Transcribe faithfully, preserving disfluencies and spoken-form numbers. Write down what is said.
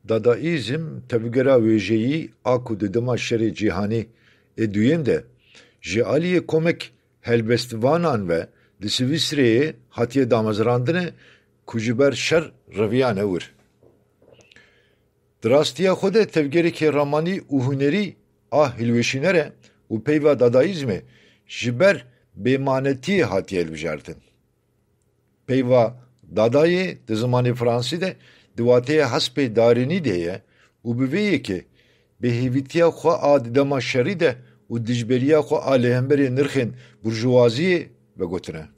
Dadaîzm tevgera wêjeyî a ku di dema şerê cîhanî ê duyêm de ji aliyê komek helbestvanan ve di Swîsreyê hatiye damezrandine ku ji ber şer reviyane wir. Di rastiya xwe de tevgerekê ramanî û hunerî a hilweşîner e û peyva dadaîzmê ji ber bêmanetiyê hatiye hilbijartin. Peyva dadayê di zimanê fransî de di wateya hespê darenî de ye û bi vê yekê bêhêvîtiya xwe a di dema şerî de û dijberiya xwe a li hemberê nirxên burjuwaziyê vegotine.